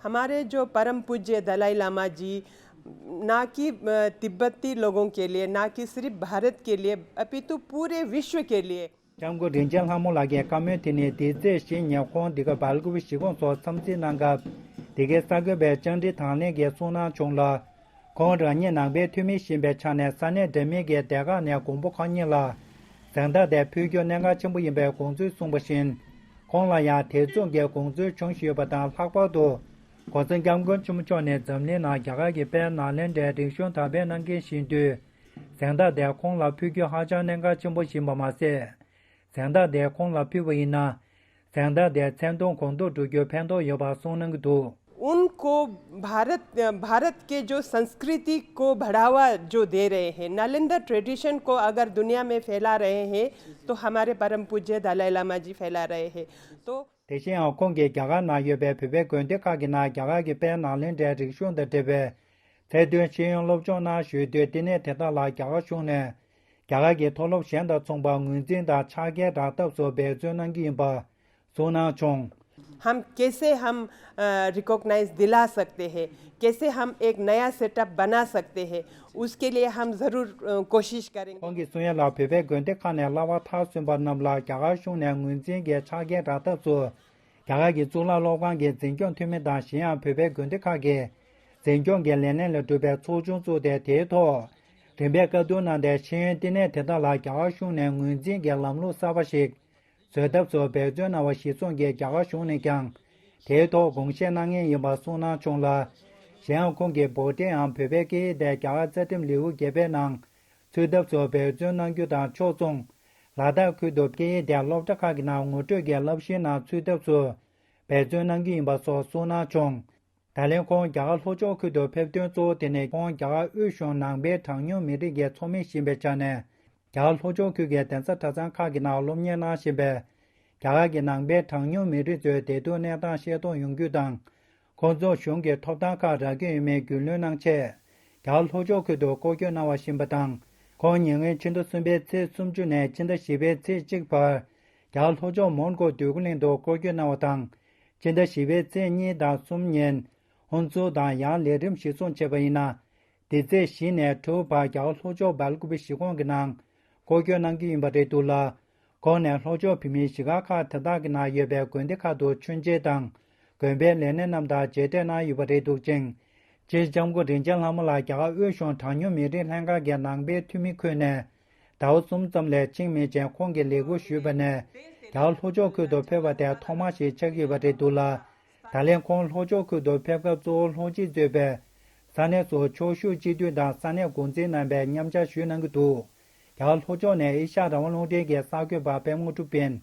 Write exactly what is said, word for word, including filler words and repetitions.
हमारे जो परम पूज्य दलाई लामा जी ना कि अ, तिब्बती लोगों के लिए, ना कि सिर्फ भारत के लिए, अपितु पूरे विश्व के लिए। སྐྱབས་མགོན་རིན་ཆེན་ལྷ་མོ་ལགས་ཀྱི་བཀའ་མོལ་དེ་ནི་འདི་ཚེས་བཞི་ཉིན་ཁོང་འདི་ག་སྦེལ་ཀོབ་གཞིས་ཁོངས་སུ་འཚམས་གཟིགས་གནང་སྐབས་འདི་གའི་གསར་འགོད་པས་བཅར་འདྲི་དང་ལེན་གྱིས་གསུངས་གནང་བྱུང་ལ། ཁོང་རང་ཉིད་ནང་པའི་འཐུས་མི་ཡིན་པའི་ཆ་ནས་ས་གནས་འདྲ་མིན་གྱི་སྡེ་ཁག་ནས་མགོན་པོ་ཁོང་ཉིད་ལ་གཟེངས་རྟགས་དེ་ཕུལ་རྒྱུ་གནད་འགག་ཆེན་པོ་ཡིན་པའི་དགོངས་ཚུལ་གསུངས་པ་བཞིན། ཁོང་ལ་ཡང་དེ་མཚུངས་ཀྱི་དགོངས་ཚུལ་བྱུང་བཞིན་ཡོད་པ་དང་། ལྷག་པར་དུ་༸གོང་ས་༸སྐྱབས་མགོན་ཆེན་པོ་མཆོག་ནས་འཛམ་གླིང་ནང་རྒྱ་གར་གྱི་དཔལ་ནཱ་ལེནྡྲའི་རིག་གཞུང་དར་སྤེལ་གནང་མཁན་ཞིག་ཡིན་དུས། གཟེངས་རྟགས་དེ་ཁོང་ལ་ཕུལ་རྒྱུ་ཧ་ཅང་གནད་འགག་ཆེན་པོ་ཞིག་ཡིན་པ་མ་ཟད། གཟེངས་རྟགས་དེ་ཁོང་ལ་ཕུལ་བ་ཡིན་ན། གཟེངས་རྟགས་དེ་མཚན་མཐོང་གོང་མཐོར་འགྲོ་རྒྱུར་ཕན་ཐོགས་ཡོད་པ་གསུངས་གནང་གི་འདུག། उनको भारत भारत के जो संस्कृति को बढ़ावा जो दे रहे हैं, नालंदा ट्रेडिशन को अगर दुनिया में फैला रहे हैं, तो हमारे परम पूज्य दलाई लामा जी फैला रहे हैं। तो དེ་བཞིན་ཡང་ཁོང་གིས་རྒྱ་གར་ནང་ཡོད་པའི་བོད་པའི་དགོན་སྡེ་ཁག་གི་ནང་རྒྱ་གར་གྱི་དཔལ་ནཱ་ལེནྡྲའི་རིག་གཞུང་དང་འབྲེལ་བའི་ཚད་མཐོའི་ཤེས་ཡོན་སློབ་སྦྱོང་གནང་ཞུས་དུས། ལྟེ་གནས་དེ་དག་ལ་རྒྱ་གར་གཞུང་ནས་རྒྱ་གར་གྱི་མཐོ་སློབ་གཞན་དང་མཚུངས་པར་ངོས་འཛིན་དང་ཕྱག་འཁྱེར་བསྒྲགས་ཐབས་སུ་འབད་བརྩོན་གནང་གི་ཡིན་པ་གསུངས་གནང་བྱུང་། हम कैसे हम रिकॉग्नाइज दिला सकते हैं, कैसे हम एक नया सेटअप बना सकते हैं, उसके लिए हम ज़रूर कोशिश करेंगे। ཁོང་གིས་གསུང་ཡ་ལ། བོད་པའི་དགོན་སྡེ་ཁག་ནས་གླ་བ་མཐར་སོན་པ་རྣམས་ལ་རྒྱ་གར་གཞུང་ནས་ངོས་འཛིན་གྱི་ཕྱག་འཁྱེར་བསྒྲགས་ཐབས་སུ། རྒྱ་གར་གྱི་གཙུག་ལག་སློབ་ཁང་གི་འཛིན་སྐྱོང་འཐུས་མི་དང་། གཞན་ཡང་བོད་པའི་དགོན་སྡེ་ཁག་གི་འཛིན་སྐྱོང་གི་ལས་སྣེ་ལས་གྲུབ་པའི་ཚོགས་ཆུང་བཙུགས་ཏེ། དེའི་ཐོག་རིམ་པས་བཀའ་བསྡུར་གནང་སྟེ། ཤེས་ཡོན་ལྟེ་གནས་དེ་དག་ལ་རྒྱ་གར་གཞུང་ནས་ངོས་འཛིན་གྱི་ལམ་ལུགས་གསར་པ་ཞིག་བཟོ་ཐབས་སུ་འབད་བརྩོན་གནང་བ་གཞིར་བཟུང་གིས། རྒྱ་གར་གཞུང་ནས་ཀྱང་དེའི་ཐོག་དགོངས་བཞེས་གནང་མཁན་ཡིན་པ་གསུངས་གནང་བྱུང་ལ། གཞན་ཡང་ཁོང་གིས་བྷོ་ཊའི་ཡང་བོད་པའི་སྐད་ཡིག་དེ་རྒྱ་གར་རྩ་ཁྲིམས་ལེའུ་བརྒྱད་པའི་ནང་ཚུད་ཐབས་སུ་འབད་བརྩོན་གནང་རྒྱུ་དང་། ཕྱོགས་མཚུངས་ལ་དྭགས་ཁུལ་དུ་སྐད་ཡིག་དེ་སློབ་གྲྭ་ཁག་གི་ནང་ངོ་སྤྲོད་ཀྱི་བསླབ་གཞིའི་ནང་ཚུད་ཐབས་སུ་འབད་བརྩོན་གནང་རྒྱུ་ཡིན་པ་སོགས་གསུངས་གནང་བྱུང་། ད་ལན་ཁོང་རྒྱ་གར་ལྷོ་ཕྱོགས་ཁུལ་དུ་ཕེབས་དོན་གཙོ་བོ་དེ་ནི། ཁོང་རྒྱ་གར་དབུས་གཞུང་ནང་པའི་གྲངས་ཉུང་མི་རིགས་ཀྱི་ཚོགས་མི་ཞིག་ཡིན་པའི་ཆ་ནས། རྒྱ་གར་ལྷོ་ཕྱོགས་ཁུལ་གྱི་གདན་ས་གྲྭ་ཚང་ཁག་གི་ནང་སློབ་གཉེར་གནང་བཞིན་པའི་རྒྱ་གར་གྱི་ནང་པའི་གྲངས་ཉུང་མི་རིགས་ཚོའི་བདེ་སྡུག་གནས་སྟངས་ཤེས་རྟོགས་ཡོང་རྒྱུ་དང་། ཁོང་ཚོར་གཞུང་གི་ཐོབ་ཐང་ཁག་རག་གི་ཡོད་མེད་རྒྱུས་ལོན་གནང་ཆེད། རྒྱ་གར་ལྷོ་ཕྱོགས་ཁུལ་དུ་སྐོར་སྐྱོད་གནང་བ་ཞིག་ཡིན་པ་དང་། ཁོང་ཉེ་སྔོན་ཕྱི་ཟླ་གསུམ་པའི་ཚེས་སུམ་ཅུ་ནས་ཕྱི་ཟླ་བཞི་པའི་ཚེས་གཅིག་བར། རྒྱ་གར་ལྷོ་ཕྱོགས་མོན་གྷོ་འདོད་རྒུ་གླིང་དུ་སྐོར་སྐྱོད་གནང་བ་དང་། ཕྱི་ཟླ་བཞི་པའི་ཚེས་གཉིས་དང་གསུམ་ཉིན་ཧུན་སུར་དང་ཡང་ལས་རིམ་གཞིར་བཟུང་བྱས་པ་ཡིན་ན། འདི་ཚེས་བཞི་ནས་དྲུག་བར་རྒྱ་གར་ལྷོ་ཕྱོགས་སྦེལ་ཀོབ་གཞིས་ཁོངས་ཀྱི་ནང་སྐོར་སྐྱོད་གནང་གི་ཡིན་པ་རེད་འདུག་ལ། ཁོང་ནས་ལྷོ་ཕྱོགས་བོད་མིའི་གཞིས་སྒར་ཁག་དེ་དག་གི་ནང་ཡོད་པའི་དགོན་སྡེ་ཁག་ཏུ་མཆོད་མཇལ་དང་། དགོན་པའི་ལས་སྣེ་རྣམས་དང་མཇལ་འཕྲད་གནང་ཡོད་པ་རེད་འདུག་ཅིང་། སྤྱིར་སྐྱབས་མགོན་རིན་ཆེན་ལྷ་མོ་ལགས་རྒྱ་གར་དབུས་གཞུང་གྲངས་ཉུང་མི་རིགས་ལྷན་ཁང་གི་ནང་པའི་འཐུས་མི་ཁུར་ནས་ཟླ་བ་གསུམ་ཙམ་ལས་ཕྱིན་མེད་ཅིང་། ཁོང་གིས་ལས་ཁུར་ཞུས་པ་ནས་རྒྱ་གར་ལྷོ་ཕྱོགས་ཁུལ་དུ་ཕེབས་པ་དེ་ཐོག་མ་ཞིག་ཆགས་ཀྱི་ཡོད་པ་རེད་འདུག་ལ། ད་ལན་ཁོང་ལྷོ་ཕྱོགས་ཁུལ་དུ་ཕེབས་སྐབས་གཙོ་བོ་ལྷོ་སྤྱི་གཙོས་པའི་ས་གནས་སུ་ཕྱོགས་བཞུགས་སྤྱི་འཐུས་དང་ས་གནས་འགོ་འཛིན་རྣམ་པས་མཉམ་ཞུགས་གནང་གི་འདུག། རྒྱ་གར་ལྷོ་ཕྱོགས་ནས་ཨེ་ཤ་ཡ་རང་དབང་རླུང་འཕྲིན་གྱི་གསར་འགོད་པ་པད་མ་དངོས་གྲུབ་ཡིན།